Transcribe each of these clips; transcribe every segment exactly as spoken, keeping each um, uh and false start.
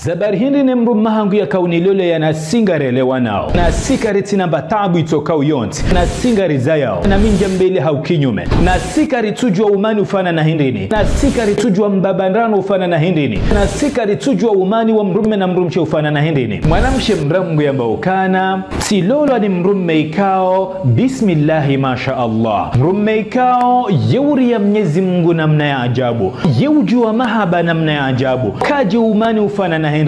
Sababu hindri ne mdrume hangu yakao uniloleya na si ngarelewanao. Na si karitsina mba taabu itsokao yontsi. Na si ngarizayao. Na mi ndja mbele hau kinyume. Na si karitsudjua umani ufanana hindrini. Na si karitsudjua mbaba ndrano ufanana hindrini. Na si karitsudjua umani wa mdrume na mdrumshe ufanana hindrini. Mwanamshe mdra Mngu yamba ukana, tsilolwa ni mdrume ikao, bismillahi masha Allah. Mdrume ikao, ye uria Mnyezi Mngu namna ya ajabu. Ye udjua mahaba namna ya ajabu. Kadji umani ufanana hindrini.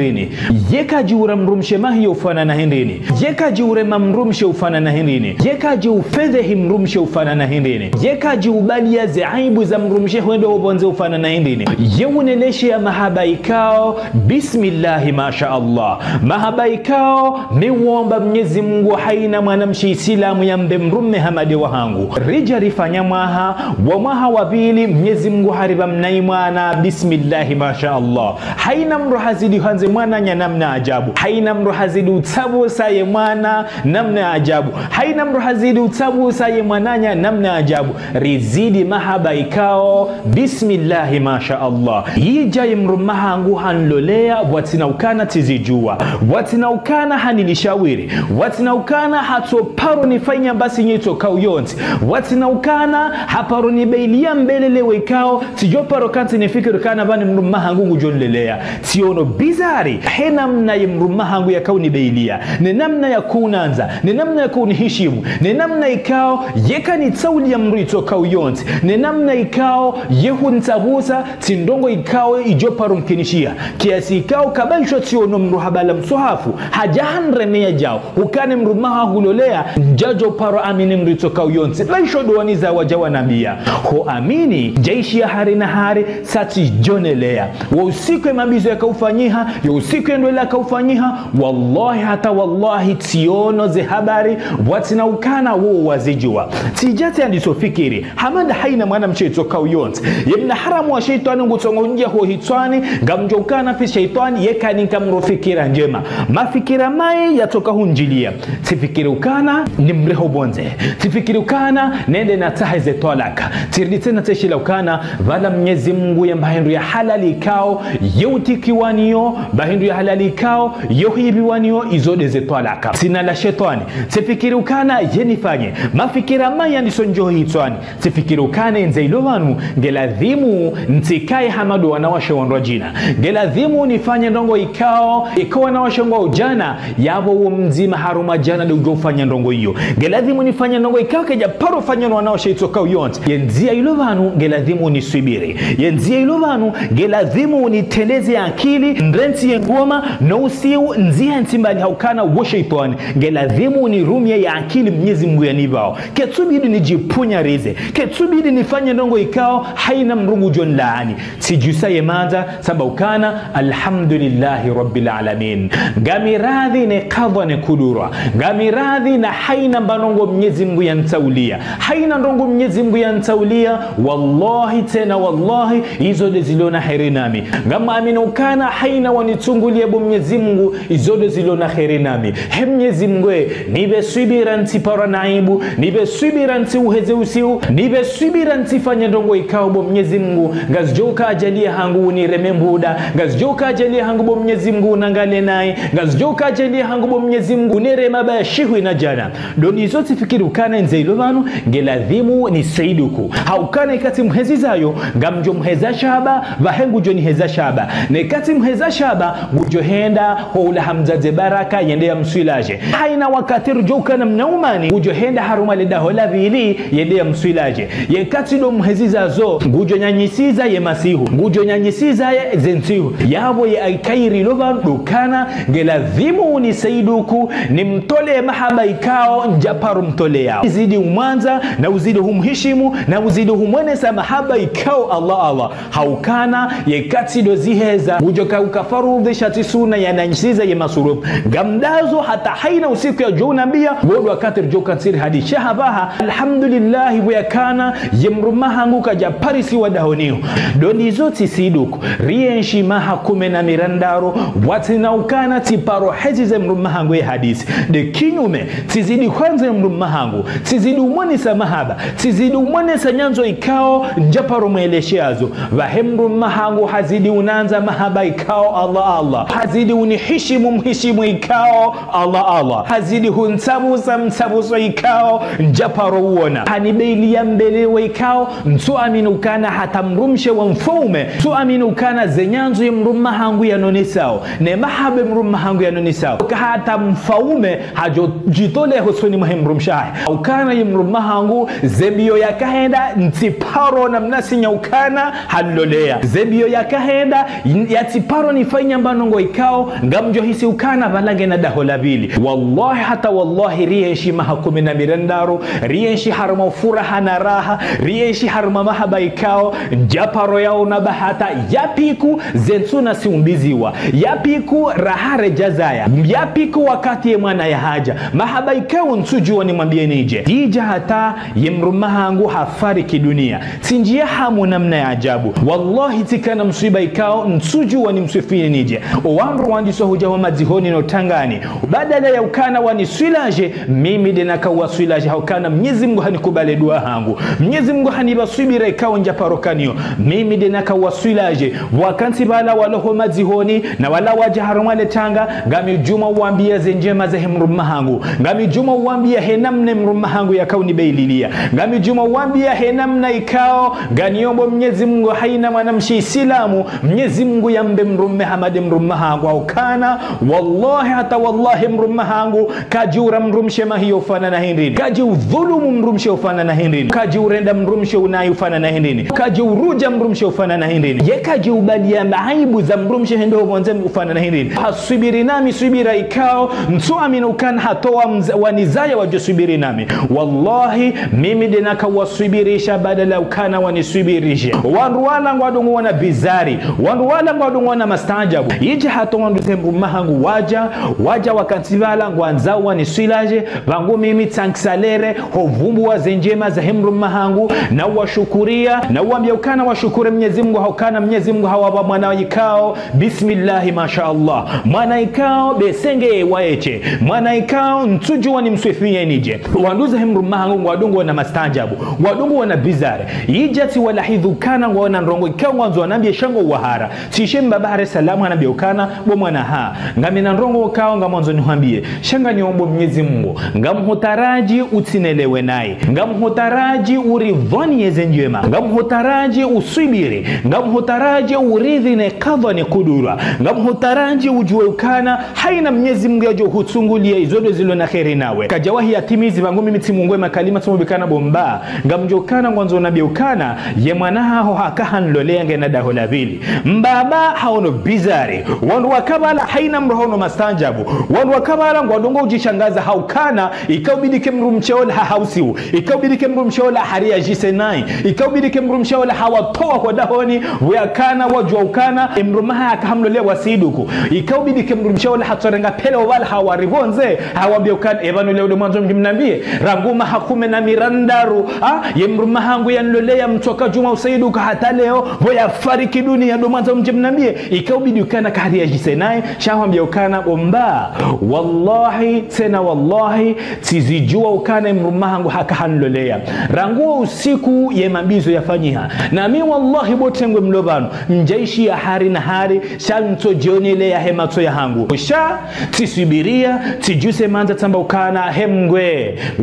Ye kadji ura mdrumshe mahiyo ufanana hindrini. Ye kadji urema mdrumshe ufanana hindrini. Ye kadji ufedhehi mdrumshe ufanana hindrini. Ye kadji ubalia ze aibu za mdrumshe hwendo hopvondze ufanana hindrini. Ye uneleshe ya mahaba ikao, bismillahi masha Allah. Mahaba ikao, mi uomba Mnyezi Mngu haina mwanamshe Isilamu yambe mdrume hama nde wahangu. Ridja rifanya mwaha, wo mwaha wa pvili, Mnyezi Mngu haripva mnayi mwana, bismillahi masha Allah. Haina mdru hazidi handze mwananya namna ajabu. Haina mdru hazidi utsabusa ye mwana namna ajabu. Haina mdru hazidi utsabusa ye mwananya namna ajabu. Rizidi mahaba ikao, bismillahi masha Allah. Yidja ye mdrume hangu hanloleya, pvwatsina ukana tsizidjua. Pvwatsina ukana hanilishawiri. Pvwatsina ukana hatso paro nifanya mbasi nyitso kao yontsi. Pvwatsina ukana haparo nibeilia mbelelewo ikao, tsidjo paro kantsi nifikiri ukana pvani mdrume hangu ngudjo niloleya. Tsiono bizari, he namna ye mdrume hangu yakao unibeilia. Ne namna yakao unandza, ne namna yakao unihishimu, ne namna ikao, yeka nitsaulia mdru itso kao yontsi, ne namna ikao, ye huntsabusa, tsi ndrongo ikao idjo paro mkinishiha. Kiasi ikao kapvaisho tsiono mdru habala mswahafu, hadja hanremeya djao, ukana mdrume hangu huloleya, ndjadjo paro amini mdru itso kao yontsi. Pvaisho ndo waniza wadja wanambia. Ho amini, djaishiya hari na hari, sa tsidjo neleya. Wo usiku ye mabizo yakao ufanyiha, yo usiku ye ndola yakao ufanyiha, wallahi hata wallahi tsiono ze habari, pvwatsina ukana wo wazidjua. Tsidja tsiandiso fikiri, hama nda haina mwanamshe itso kao yontsi. Ye mna haramu wa shetwani ngutsongo ndjia ho hitswani, ngamdjo ukana fi shetwani, yeka nika mdru fikira ndjema. Mafikira mayi yatsoka hundjilia. Tsifikiri ukana nimrehe hopvondze. Tsifikiri ukana nende natsahe ze twalaka. Tsiridi tsena tseshila ukana pvala Mnyezi Mngu yamba hindru ya halali ikao, ye utikiwa niyo, ba hindru ya halali ikao, ye huibiwa niyo, izo nde ze twalaka. Tsina la shetwani. Tsifikiri ukana ye nifanye. Mafikira mayi yandiso ndjia ho hitswani. Tsifikiri ukana yendze ilo pvanu, ngeladhimu ntsikaye hama ndo wanawashe wandru wadjana. Ngeladhimu nifanye ndrongo ikao, ikao wanawashe ngwao djana, yapvo wo mdzima harumwa djana nde udjo ufanya ndrongo iyo. Ngeladhimu nifanye ndrongo ikao kaidja paro fanywa no wanawashe itso kao yontsi. Ye ndzia ilo pvanu, ngeladhimu niswibiri. Ye ndzia ilo pvanu, ngeladhimu nitendeze akili, ndrentsi ye ngoma, no usiu, ndzia ntsi mbali ha ukana wo shetwani. Ngeladhimu nirumie ya akili Mnyezi Mngu yanipvao. Ketsubidi nidjipvunyarize. Ketsubidi nifanye ndrongo ikao haina mdru ngudjo nilaani. Tsidjusa ye mandza, samba ukana, alhamdulillahi rabbil alamin. Ngami radhi ne kadhwa ne kudura. Ngami radhi na haina mba ndrongo Mnyezi Mngu yanitsaulia. Haina ndrongo Mnyezi Mngu yanitsaulia, wallahi tsena wallahi, izo nde zilo na heri nami. Ngam amini ukana haina wanitsungulia bo Mnyezi Mngu, izo nde zilo na heri nami. He Mnyezi Mngu, nipve swibira ntsiparwa na aibu, nipve swibira ntsiuheze usiu, nipve swibira ntsifanye ndrongo ikao bo Mnyezi Mngu, ngazidjo uka ajali ya hangu unireme mbuda, ngazidjo uka ajali ya hangu bo Mnyezi Mngu unangane nayi, ngazidjo uka ajali ya hangu bo Mnyezi Mngu unireme ba ya shihwi na djana. Ndo nizo tsifikiri ukana yendze ilo pvanu, ngeladhimu nisaiduku. Ha ukana yeka tsimhezi zayo, ngamdjo mheza shaba, pvahe ngudjo niheza shaba. Ne yeka tsimheza shaba, ngudjo henda, ho ula hamdzadze baraka, yende yamswilaje. Haina wakati ridjo ukana mna umani, ngudjo henda harumwa le daho la pvili, yende yamswilaje. Yeka tsi ndo mhezi zazo, ngudjo nyanyisiza ye masihu, ngudjo nyanyisiza ye ze ntsihu. Yapvo ye aikairi lo pvanu ndo ukana, ngeladhimu unisaiduku, nimtolee mahaba ikao, ndjaparo mtolea. Uzidi umwandza, na uzidi humhishimu, na uzidi humwenesa mahaba ikao Allah, Allah. Ha ukana, yeka tsi ndo ziheza, ngudjo ka uka farudhi sha tsi suna yananyisiza ye masurufu. Ngamdazo hata haina usiku yadjo unambia, wo ndo wakati ridjo ka ntsiri hadi shahabaha. Alhamdulillah, pvo yakana, ye mdrume hangu kadja parisiwa dahoni ho. Ndo nizo tsisaiduku, rienshi maha kume na mirandaru, pvwatsina ukana tsiparo hezi ze mdrume hangu ye hadisi. Nde kinyume, tsizidi hwandza ye mdrume hangu, tsizidi umwenesa mahaba, tsizidi umwenesa nyandzo ikao, ndjaparo mwelesheazo. Pvahe mdrume hangu hazidi unandza mahaba ikao, Allah, Allah. Hazidi unihishimu mhishimu ikao, Allah, Allah. Hazidi huntsabusa mtsabuso ikao, ndjaparo uona. Hanibeilia mbelewa ikao, ntsu amini ukana hata mdrumshe wa mfaume, ntsu amini ukana ze nyandzo ye mdrumme hangu yanonesao, ne mahaba mdrumme hangu yanonesao, ka hata mfaume hadjo djitolea hosoni mwahe mdrumshe wahe. Ukana ye mdrumme hangu, ze mbio yakahenda, ntsiparo namna sinya ukana hanlolea. Ze mbio yakahenda, yatsiparo nifanya mbano ngo ikao, ngamdjo hisi ukana pvala ngena daho la pvili. Wallahi hata wallahi, rienshi maha kume na mirandaru, rienshi harumwa furaha na raha, rienshi harumwa mahaba ikao, ndjaparo yaona bahata, ya piku, ze ntsuna siumbiziwa, ya piku, raha redjazaya, ya piku wakati ye mwana yahadja, mahaba ikao ntsudjua nimwambie nidje. Idja hata ye mdrumme hangu hafariki dunia. Tsindjia hamu namna ya ajabu. Wallahi, tsikana mswiba ikao, ntsudjua nimswifie nidje. O wandru wandisa hudja wa madzihoni no tangani. Badala ya ukana waniswilaje, mimi nde naka waswilaje, ha ukana Mnyezi Mungu hanikubali dua hangu. Mnyezi Mungu hanipva swibira ikao ndjaparo kanayo. Mimi nde naka waswilaje. Wakantsi pvala walo ho madzihoni, na wala wadja harumwa le tanga, ngami udjuma uwambia ze ndjema zahe mdrumme hangu. Ngami udjuma uwambia he namna mdrumme hangu yakao unibeilia. Ngami udjuma uwambia he namna ikao, ngamomba Mnyezi Mungu haina mwanamshe Isilamu, Mnyezi Mungu yambe mdrumme hama nde mdrumme hangu, ha ukana, wallahi hata wallahi mdrumme hangu, kadji ura mdrumshe mahi yo ufanana hindrini. Kadji udhulumu mdrumshe ufanana hindrini. Kadji urenda mdrumshe unayi ufanana hindrini. Kadji urudja mdrumshe ufanana hindrini. Ye kadji ubalia maaibu za mdrumshe hende ho pvondze ufanana hindrini. Haswibiri nami swibira ikao, ntsu amini ukana hatowa mza-, wanizaya wadjo swibiri nami. Wallahi, mimi nde naka waswibirisha badala ukana waniswibirishe. Wandru wala ngwadungu wana bizari. Wandru wala ngwadungu wana mastaajabu. Idja hata wandru ze mdrumme hangu wadja, wadja wakantsi pvala ngwandzao waniswilaje, pvangu mimi tsanksalere, ho pvumbuwa ze ndjema zahe mdrumme hangu, na washukuria, na uwambia ukana washukure Mnyezi Mungu, ha ukana Mnyezi Mungu hawapva mwana ikao, bismillahi, masha Allah. Mwana ikao, besenge waeshe. Mwana ikao, ntsudjua nimswifie nidje. Wandru zahe mdrumme hangu ngwadungu wana mastaajabu, ngwadungu wana bizari. Idja tsiwalahidhu ukana ngwaona ndrongo ikao ngwandzo wanambie sha ngo wahara. Tsishe mbaba hare salamu hanambia ukana, bo mwana ha, ngamina ndrongo ikao ngamwandzo nihwambie. Sha ngamomba Mnyezi Mungu. Ngamhutaraji utsinelewe nayi. Ngamhutaraji uripvanie ze ndjema. Ngamhutaraji uswibiri. Ngamhutaraji uridhi ne kadha ne kudura. Ngamhutaraji udjue ukana, haina Mnyezi Mungu yadjo hutsungulia izo ndo zilo na kheri nawe. Kadjawahi yatimizi pvangu mimi tsimungwe makalima tsumwambia ukana bo mbaba. Ngamdjo ukana ngwandzo unambie ukana, ye mwana haho haka hanlolea ngena daho la pvili. Mbaba haono bizari. Wandru waka pvala haina mdru haono mastaajabu. Wandru waka pvala ngwadungu udjishangaza ha ukana, ikao bidi ke mdrumshe ola ha hausiu. Ikao bidi ke mdrumshe ola hariadjise nayi. Ikao bidi ke mdrumshe ola hawatowa ho dahoni, pvo yakana wadjua ukana, e mdrumme hahe haka hamlolea wa saiduku. Ikao bidi ke mdrumshe ola hatsorenga pvele opvala hawaripvondze, hawambia ukana, eba nule ude mwandzo mdji mnambie. Rangu maha kume na mirandaru, ha? Ye mdrumme hangu yanlolea mtsoka djuma usaiduku hata leo, pvo yafariki dunia ndo mwandzo mdji mnambie. Ikao bidi ukana kahariadjise nayi, sha hwambia ukana bo mbaba. Wallahi, tsena wallahi, tsizidjua ukana mdrumme hangu haka hanlolea. Rangu usiku ye mambizo yafanyiha. Nami wallahi bo tengwe mlo pvanu, ndjaishia hari na hari, sha ntsudjionelea he matso yahangu. Sha, tsiswibiria, tsidjuse mandza tsamba ukana, he Mngu.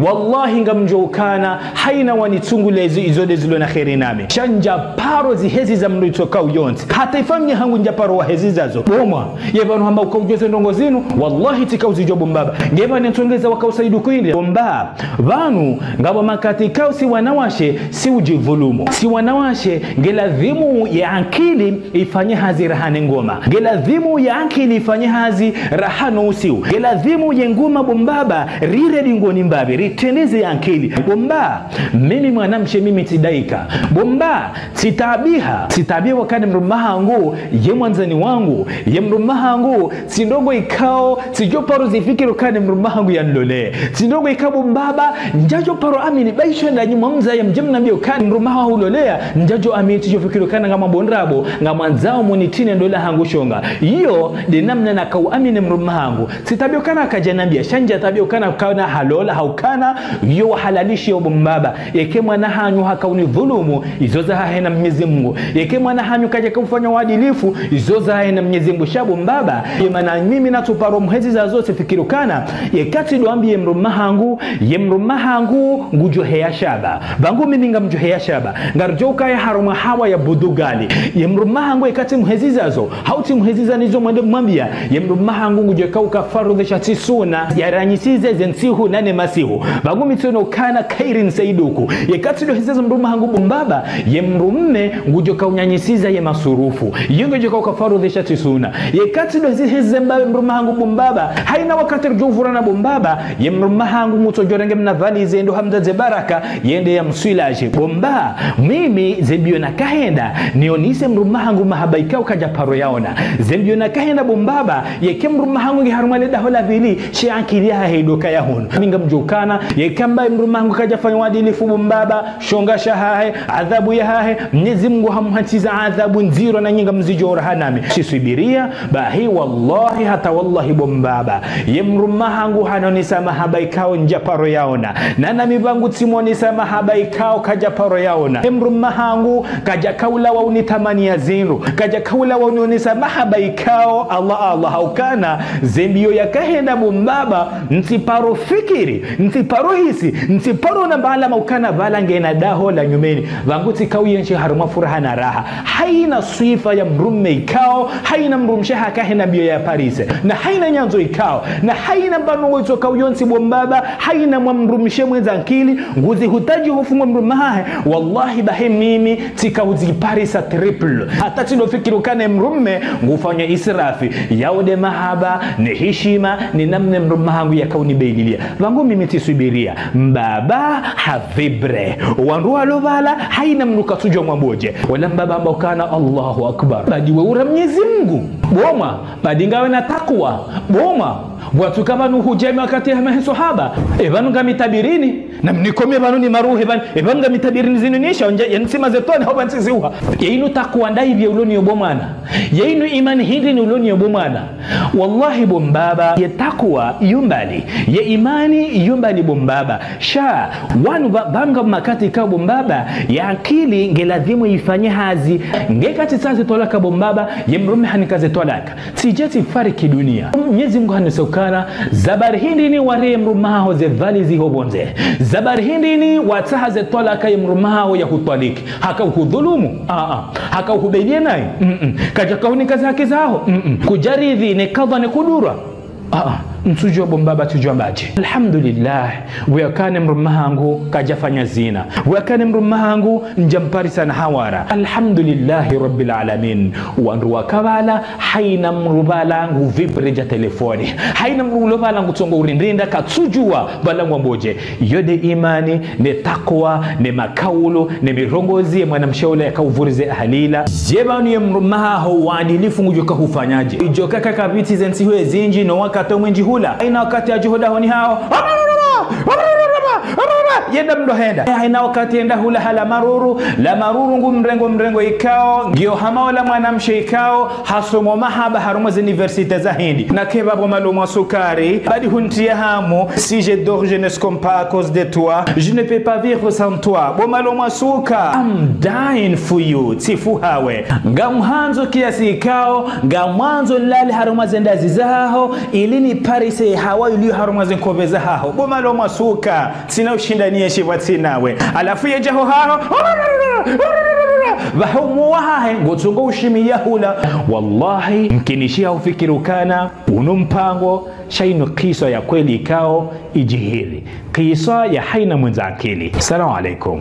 Wallahi ngamdjo ukana, haina wanitsungulia izo, izo ndo zilo na kheri nami. Sha ndjaparo zihezi za mdru itsoka uyontsi. Hata ifamiyi hangu ndjaparo wahezi zazo. Bo mwana, ye pvanu hamba uka udjue ze ndrongo zinu, wallahi tsika uzidjua bo mbaba. Nge pvanu ntsongeza waka usaiduku hindri. Bo mbaba, pvanu, ngapvo makati ikao si wanawashe, si udjipvulumu. Si wanawashe, nge ladhimu ye ankili ifanye hazi raha ne ngoma. Nge ladhimu ye ankili ifanye hazi raha no usiu. Nge ladhimu ye ngoma bo mbaba, rire dingoni mbapvi, ritrendeze ye ankili. Bo mbaba, mimi mwanamshe mimi tsidaika. Bo mbaba, tsitaabiha. Tsitaabiha wakana mdrumme hangu, ye mwandzani wangu, ye mdrumme hangu, tsi ndrongo ikao, tsidjoparo zifikiri ukana mdrumme hangu yanlolea. Tsi ndrongo ikao bo mbaba, ndjadjoparo amini, ba isho nda nyi mwamzaya mdje mnambie ukana mdrumme hangu hulolea, ndjadjo amini tsidjofikiri ukana ngamwambo ndrabo, ngamwandzao munitine ndola hangu shonga. Iyo, nde namna nakao amini mdrumme hangu. Tsitaabiha ukana kadjanambia, sha ndjataabiha ukana ukana halola, ha ukana, yo wahalalishe bo mbaba. Yeke mwana hanyu haka unidhulumu, izo zahahe na Mnyezi Mungu. Yeke mwana hanyu kadjaka ufanya uadilifu, izo zahe na Mnyezi Mngu sha bo mbaba, ye mana mimi natsuparo mhezi zazo tsifikiri ukana, ye katsi ndo ambi ye mdrume hangu, ye mdrume hangu ngudjo heya sha ba. Pvangu mimi ngamdjo heya sha ba. Ngaridjo ukaya harumwa hawa ya budugali. Ye mdrume hangu ye katsi mhezi zazo, hau tsi mhezi za nizo mwende mwambia, ye mdrume hangu ngudjo kauka faradhwi sha tsi suna, ya ranyisize ze ntsihu nane masihu. Pvangu mi tsiono ukana kheri ntsi iduku. Ye katsi ndo hezi zazo mdrume hangu bo mbaba, ye mdrume ngudjo kaunyanyisiza ye masurufu. Yo ngudjo kauka faradhwi sha tsi suna. Ye katsi ndo hezi hezi ze mba mdrume hangu bo mbaba. Haina wakati ridjo uvurana bo mbaba, ye mdrume hangu ngutsodjo renge mna valizi ndo hamdza ze baraka, yende ya mswilaje. Bo mba, mimi ze mbio nakahenda, nionese mdrume hangu mahaba ikao kadja paro yaona. Ze mbio nakahenda bo mbaba, yeke mdrume hangu nge harumwa le daho la pvili, she akili yahahe ndo kaya hunu. Mi ngamdjo ukana, yeka mba mdrume hangu kadja fanya uadilifu bo mbaba, shonga shahahe, adhabu yahahe, Mnyezi Mngu hamhantsiza adhabu ndziro na nyi ngamzidjo ora hanami. Tsiswubiriya, bahi wallahi hata wallahi bo mbaba. Ye mdrume hangu hanonesa mahaba ikao ndja paro yaona. Na nami pvangu tsimwonesa mahaba ikao kadja paro yaona. Ye mdrume hangu kadja kaula wa unitamaniya zindru. Kadja kaula wa unionesa mahaba ikao Allah, Allah haukana. Ze mbio yakahenda bo mbaba, ntsiparo fikiri, ntsiparo hisi, ntsiparo na mbala maukana pvala ngena daho la nyumeni. Pvangu tsikao yenshi harumwa furaha na raha. Haina swifa ya mdrume ikao, haina mdrumshe hakahenda mbio ya Paris. Na haina nyandzo ikao, na haina mbano wetso kauyontsi bo mbaba, haina mwa mdrumshe mwendza nkili, nguzi hutaji hofu mwa mdrume hahe. Wallahi bahi mimi, tsikao udziparisa triple. Hata tsindo fikiri ukana mdrume, ngufanya israfi, yao nde mahaba, ne hishima, ne namna mdrume hangu yakao unibeililia. Pvangu mimi tsiswubiriya, mbaba ha vibre. Wandru walo pvala, haina mdru katsudjo mwambodje. Wala mbaba amba ukana Allahu Akbar. Badi we ura Mnyezi Mngu. Bo mwa, badi ngawe na takwa. Bo mwa, bwatuka pvanu hudjemi wakati ya mahe swahaba. E pvanu ngamitabirini. Na mnikome pvanu ni maruhe pvanu. E pvanu ngamitabirini zinu nisha, onja, ya ntsima zetwani hau pvantsi ziuha. Ye inu takwa ndayi pvya uloniyo bo mwana. Ye inu imani hindri ni uloniyo bo mwana. Wallahi bo mbaba, ye takwa yo mbali, ye imani yo mbali bo mbaba. Sha, wanu ba-, pvanu nga makati ikao bo mbaba, ye akili nge lazimu ifanye hazi. Nge katsi tsaha ze twalaka bo mbaba, ye mdrume hanika ze twalaka. Tsidje tsifariki dunia. Mnyezi Mngu hanisa ukana, za bari hindri ni ware mdrume haho ze valizi ho pvondze. Za bari hindri ni watsaha ze twalaka ye mdrume haho ya hutwaliki. Haka uhudhulumu? Aa. Haka uhubeliye nayi? Mm-mm. Kadja kaunika ze haki zaho? Mm-mm. Kudjaridhi ne kadha ne kudura? Aa. Ntsudjua bo mbaba tsudjua mbadje. Alhamdulillah. Wuyakane mdrume hangu kadjafanya zina. Wuyakane mdrume hangu ndjamparisa na hawara. Alhamdulillahi Rabbil Alamin. Wandru waka pvala, haina mdru pvala ngu vibre dja telefoni. Haina mdru ulo pvala ngutsongo urindinda katsudjua pvala ngwambodje. Yo nde imani, ne takwa, ne makaulu, ne mirongozi ye mwanamshe ula yakauvurize ahalila. Dje pvanu ye mdrume haho uadilifu ngudjo kahufanyaje? Idjo kaka kapvitsi ze ntsihu ezindji no wakati mwindji hula. Haina wakati yadjo hodahoni haho. Yenda mdro henda. Haina wakati yenda hula hala maruru. La maruru ngu mrengo mrengo ikao. Ngiyo hama ola mwanamshe ikao. Hasomo mahaba harumwa ze université za Hindi. Na keba bo malo mwa sukari. Badi huntia hamu. Si je dors, je ne suis pas à cause de toi. Je ne peux pas vivre sans toi. Bo malo mwa suka. I'm dying for you. Tsifu hawe. Ngamhandzo kiasi ikao. Ngamwandzo nilale harumwa ze ndazi zaho. Ili niparise hawa iliyo harumwa ze nkove zaho. Bo malo mwa suka. Tsina ushindaniye shipvwa tsinawe. Halafu yedjaho haho. Pvaho muwa hahe. Ngotsongo ushimi yahula. Wallahi, mkinishi ya ufikiri ukana. Unu mpango, sha inu kiswa ya kweli ikao, idjihiri. Kiswa ya haina mwendza akili. Salamu alaikum.